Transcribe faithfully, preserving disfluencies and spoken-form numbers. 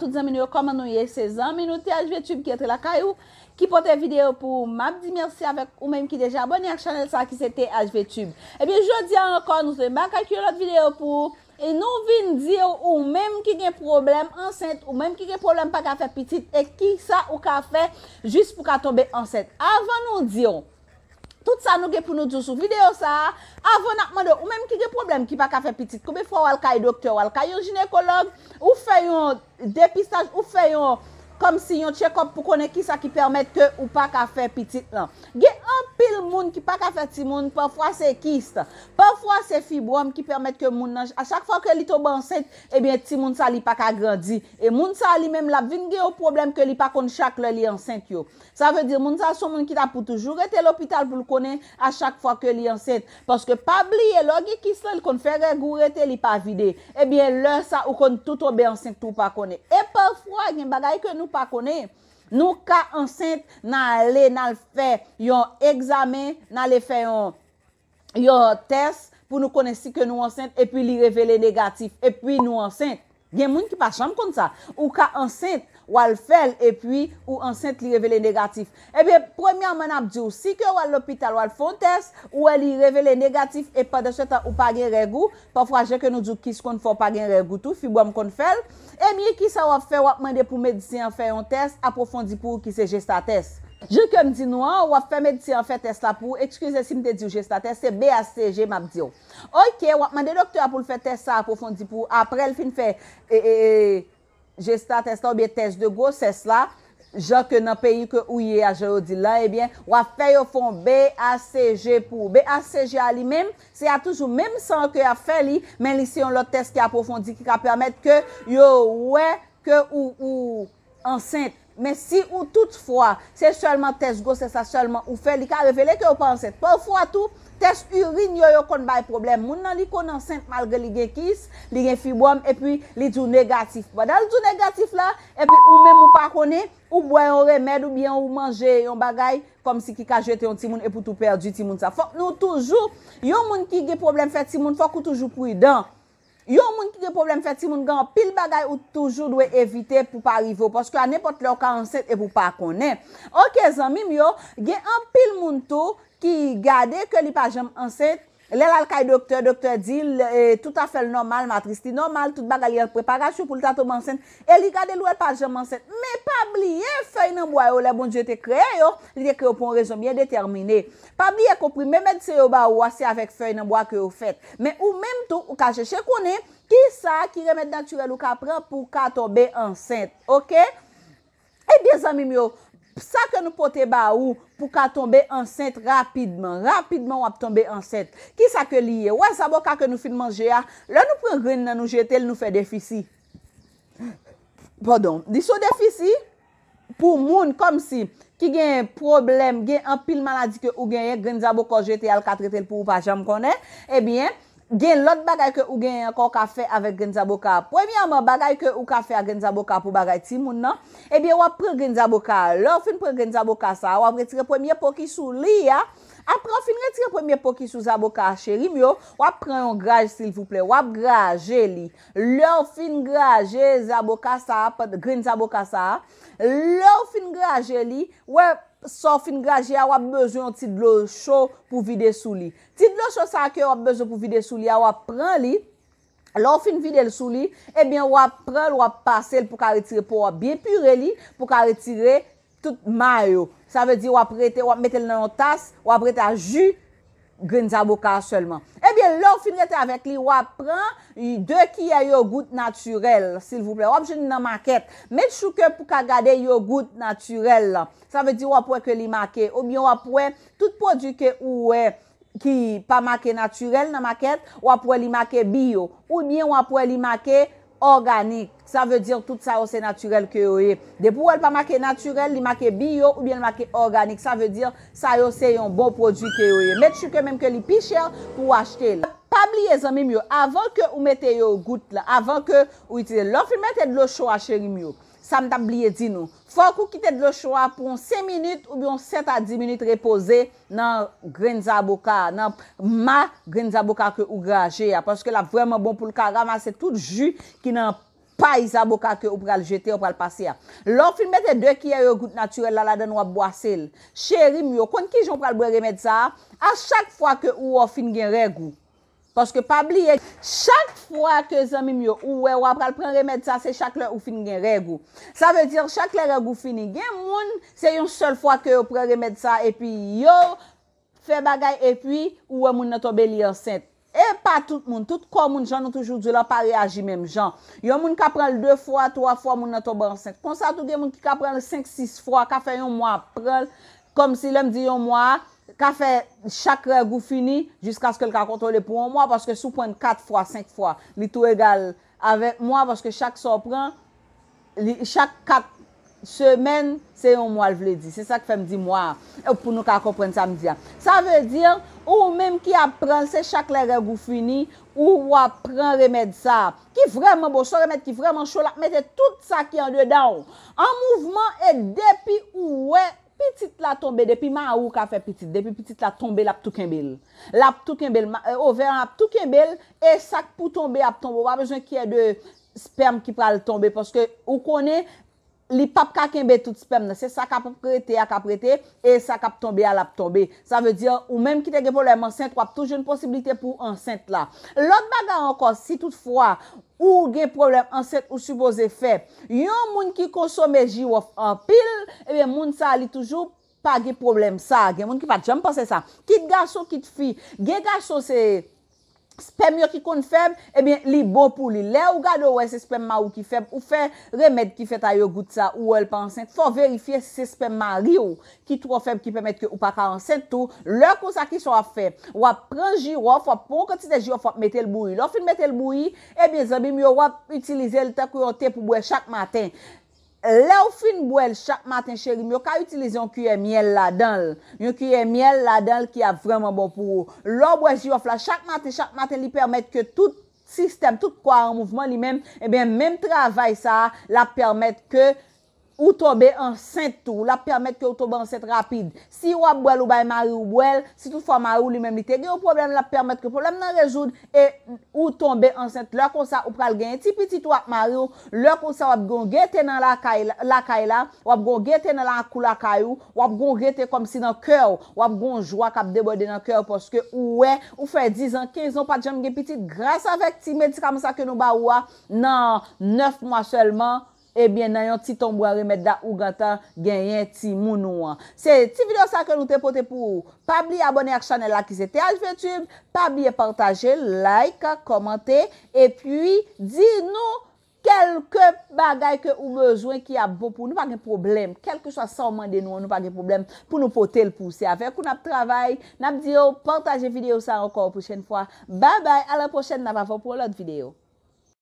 Tout zanmi nou yo, kòman nou ye? Se zanmi nou T H V Tube ki antre lakay ou, ki pote videyo pou ou. M ap di mèsi avèk ou menm ki deja abòne ak chanèl sa ki se T H V Tube. Ebyen, jodi a ankò, nou se bak ak yon lòt videyo pou ou. E nou vin di w, ou menm ki gen pwoblèm ansent, ou menm ki gen pwoblèm pa ka fè pitit, e kisa ou ka fè jis pou ka tonbe ansent. Avan nou di w, tout sa nou gen pou nou di w sou videyo sa a, avan n ap mande w, ou menm ki gen pwoblèm ki pa ka fè pitit, konbyen fwa w al kay doktè, w al kay yon jinekològ, ou fè yon depistaj, ou fè yon, kòmsi yon tchekòp pou konnen kisa ki pèmèt ke ou pa ka fè pitit lan. Gen anpil moun ki pa ka fè timoun, pafwa se kis, pafwa se fibwòm ki pèmèt ke moun nan, a chak fwa ke li tonbe ansent, ebyen timoun sa li pa ka grandi. E moun sa li menm l ap vin gen yon pwoblèm ke li pa konn chak lè li ansent yo. Sa vle di moun sa se yon moun ki ta pou toujou rete lopital pou l konnen a chak fwa ke li ansent. Paske pa bliye, lè w gen kis lan, li konn fè règ ou rete, li pa vide. Ebyen, lè sa, ou konn tou tonbe ansent tou pa konnen. E pafwa, gen bagay ke nou pa konnen. Nou ka ansent, n ale, n al fè yon egzamen, n ale fè yon yon tès pou nou konnen si ke nou ansent, epi li revele negatif, epi nou ansent. Gen moun ki pa janm konn sa. Ou ka ansent, w al fè l, epi ou ansent, li revele negatif. Ebyen, premyèman, n ap di w, si ke w al lopital, w al fè yon tès, ou wè li revele negatif, e pandan se tan, ou pa gen règ ou, pafwa, jan ke nou di w, kis konn fè w pa gen règ ou tou, fibwòm konn fè l, ebyen, kisa w ap fè? W ap mande pou medsen an fè yon tès apwofondi pou ou ki se jestatès. Jan ke m di nou an, w ap fè medsen an fè tès la pou ou. Eskize si m te di w jestatès, se B H C G m ap di w. Oke, w ap mande doktè a pou l fè tès sa apwofondi pou ou. Apre l fin fè e, e, e, jestatès la oubyen tès de gwosès la, jan ke nan peyi ke ou ye a, jan yo di l la, ebyen, w ap fè yo fè yon B H C G pou ou. B H C G a li menm, se a toujou menm san ke y ap fè li, men li se yon lòt tès ki apwofondi ki ka pèmèt ke yo wè ke ou, ou ansent. Men si ou toutfwa, se sèlman tès gwosès la sèlman ou fè, li ka revele ke ou pa ansent. Pafwa tou, tès irin yo, yo konn bay pwoblèm. Moun nan, li konn ansent malgre li gen kis, li gen fibwòm, epi li di w negatif. Pandan l di w negatif la, epi ou menm ou pa konnen, ou bwè yon remèd oubyen ou manje yon bagay, kòmsi ki ka jete yon timoun epi w tou pèdi timoun sa. Fòk nou toujou, yon moun ki gen pwoblèm fè timoun, fòk ou toujou pridan. Yon moun ki gen pwoblèm fè timoun, gen anpil bagay ou toujou dwe evite pou pa rive w, paske a nenpòt lè ou ka ansent epi w pa konnen. Oke, zanmi m yo, gen anpil moun tou ki gade ke li pa janm ansent, lè l al kay doktè, doktè di l, e, tout afè l nòmal, matris li nòmal, tout bagay li an preparasyon pou l ta tonbe ansent, e li gade l wè l pa janm ansent. Men pa bliye, fèy nan bwa yo, lè Bondye te kreye yo, li te kreye yo pou yon rezon byen detèmine. Pa bliye konprime medsen yo ba ou a, se avèk fèy nan bwa ke yo fèt. Men ou menm tou, ou ka chèche konnen kisa ki remèd natirèl ou ka pran pou w ka tonbe ansent, oke? Ebyen, zanmi m yo, sa ke nou pote ba ou pou w ka tonbe ansent rapidman. Rapidman, w ap tonbe ansent. Kisa ke li ye? Wè, zaboka ke nou fin manje a, lè nou pran grenn nan, nou jete l, nou fè defisi. Padon, li se yon defisi pou moun kòmsi ki gen pwoblèm, gen anpil maladi ke ou genyen, grenn zaboka w jete a, l ka trete l pou ou pa janm konnen. Ebyen, gen lòt bagay ke ou genyen ankò w ka fè avèk grenn zaboka a. Premyèman, bagay ke ou ka fè ak grenn zaboka pou bagay timoun nan, ebyen, w ap pran grenn zaboka a. Lè w fin pran grenn zaboka sa a, w ap retire premye po ki sou li a. Apre w fin retire premye po ki sou zaboka a, cheri m yo, w ap pran yon graj, silvouplè, w ap graje li. Lè w fin graje zaboka sa a, pat-, grenn zaboka sa a, lè w fin graje li, wè, sa w fin graje a, w ap bezwen yon ti dlo cho pou vide sou li. Ti dlo cho sa a ke w ap bezwen pou vide sou li a, w ap pran li. Lè w fin vide l sou li, ebyen, w ap pran l, w ap pase l pou ka retire po a, byen pire li, pou ka retire tout ma yo. Sa vle di w ap rete, w ap mete l nan yon tas, w ap rete a ji grenn zaboka a sèlman. Ebyen, lè w fin rete avèk li, w ap pran de kiyè yogout natirèl, silvouplè. W ap jwenn li nan makèt. Make sure ke pou ka gade yogout natirèl lan. Sa vle di w ap wè ke li make, oubyen w ap wè tout pwodui ke ou wè ki pa make natirèl nan makèt, w ap wè li make bio, oubyen w ap wè li make òganik. Sa vle di tout sa yo se natirèl ke yo ye. Depi w wè l pa make natirèl, li make bio oubyen l make òganik, sa vle di sa yo se yon bon pwodui ke yo ye. Make sure ke menm ke li pi chè pou w achte l. Pa bliye, zanmi m yo, avan ke ou mete yogout la, avan ke ou itilize l, lè w fin mete dlo cho a, cheri m yo, sa m t ap bliye di nou. Fòk ou kite dlo cho a pou yon senk minit oubyen yon sèt a dis minit repoze nan grenn zaboka a, nan ma grenn zaboka ke ou graje a, paske l ap vrèman bon pou l ka ranmase tout ji ki nan pay zaboka ke ou pral jete, ou pral pase a. Lè w fin mete de kiyè yogout natirèl la ladan, w ap bwase l. Cheri m yo, konn kijan w pral bwè remèd sa a? A chak fwa ke ou wè w fin gen règ ou. Paske pa bliye, chak fwa ke zanmi m yo, ou wè w ap pral pran remèd sa, se chak lè ou fin gen règ ou. Sa vle di, chak lè règ ou fini. Gen moun, se yon sèl fwa ke yo pran remèd sa, epi yo fè bagay, epi ou wè moun nan tonbe li ansent. E pa tout moun, tout kò moun, jan nou toujou di la, pa reyaji menm jan. Yon moun ka pran l de fwa, twa fwa, moun nan tonbe ansent. Konsa tou, gen moun ki ka pran l senk, sis fwa, ka fè yon mwa ap pran l, kòmsi lè m di yon mwa, ka fè chak règ ou fini, jiskaske l ka kontwole pou yon mwa, paske si w pran l kat fwa, senk fwa, li tou egal avèk mwa, paske chak sa w pran, li, chak kat semèn, se yon mwa l vle di. Se sa k fè m di mwa a, pou nou ka konprann sa m di a. Sa vle di, ou menm ki ap pran l, se chak lè règ ou fini, ou w ap pran remèd sa a, ki vrèman bon, se yon remèd ki vrèman cho, l ap mete tout sa ki andedan w an mouvman, e depi ou wè pitit la tonbe, depi mari w ka fè pitit, depi pitit la tonbe, l ap tou kenbe l. L ap tou kenbe l, ma- e, ovè an ap tou kenbe l, e sa k pou tonbe ap tonbe. Ou pa bezwen kiyè de spèm ki pral tonbe, paske ou konnen li p ap ka kenbe tout spèm nan. Se sa k ap rete a k ap rete, e sa k ap tonbe a l ap tonbe. Sa vle di, ou menm ki te gen pwoblèm ansent, w ap tou jwenn posiblite pou w ansent la. Lòt bagay ankò, si toutfwa ou gen pwoblèm ansent, ou sipoze fè. Yon moun ki konsome jiwòf anpil, ebyen, moun sa a, li toujou pa gen pwoblèm sa. Gen moun ki pa t janm panse sa. Kit gason, kit fi. Gen gason, se spèm yo ki konn fèb, ebyen, li bon pou li. Lè ou gade, ou wè se spèm mari w ki fèb, ou fè remèd ki fèt a yogout sa, ou wè l pa ansent, fò w verifye si se spèm mari w ki twò fèb ki pèmèt ke ou pa ka ansent tou. Lè konsa, kisa w ap fè? W ap pran jiwòf, w ap pran yon kantite jiwòf, w ap mete l bouyi. Lè w fin mete l bouyi, ebyen, zanmi m yo, w ap itilize l tankou yon te pou bwè chak maten. Lè w fin bwè l chak maten, cheri m, yo ka itilize yon kiyè myèl ladan l. Yon kiyè myèl ladan l ki ap vrèman bon pou ou. Lè w bwè jiwòf la chak maten, chak maten, li pèmèt ke tout sistèm, tout kò a an mouvman li menm, ebyen, menm travay sa a, l ap pèmèt ke ou tonbe ansent tou. L ap pèmèt ke ou tonbe ansent rapid. Si w ap bwè l, ou bay mari w bwè l. Si toutfwa mari w li menm li te gen yon pwoblèm, l ap pèmèt ke pwoblèm nan rezoud e ou tonbe ansent. Lè konsa, ou pral genyen ti pitit ou ak mari w. Lè konsa, w ap gen yon gete nan lakay la, lakay la. W ap gen yon gete nan lakou lakay ou. W ap gen yon gete kòmsi nan kè w. W ap gen yon jwa k ap debòde nan kè w paske ou wè, ou fè diz an, kenz an, ou pa t janm gen pitit. Gras avèk ti medikaman sa ke nou ba ou a, nan nèf mwa sèlman, ebyen, nan yon ti tonbwa remèd la, ou gentan genyen timoun ou an. Se ti videyo sa ke nou te pote pou ou. Pa bliye abòne ak chanèl la ki se T H V Tube. Pa bliye pataje, like, kòmante, epi di nou kèlke bagay ke ou bezwen ki ap bon pou ou. Nou pa gen pwoblèm. Kèlkeswa sa w mande nou an, nou pa gen pwoblèm pou nou pote l pou ou. Se avèk ou n ap travay. N ap di yo pataje videyo sa ankò yon pwochèn fwa. Babay, a la pwochèn, n ap avè w pou yon lòt videyo.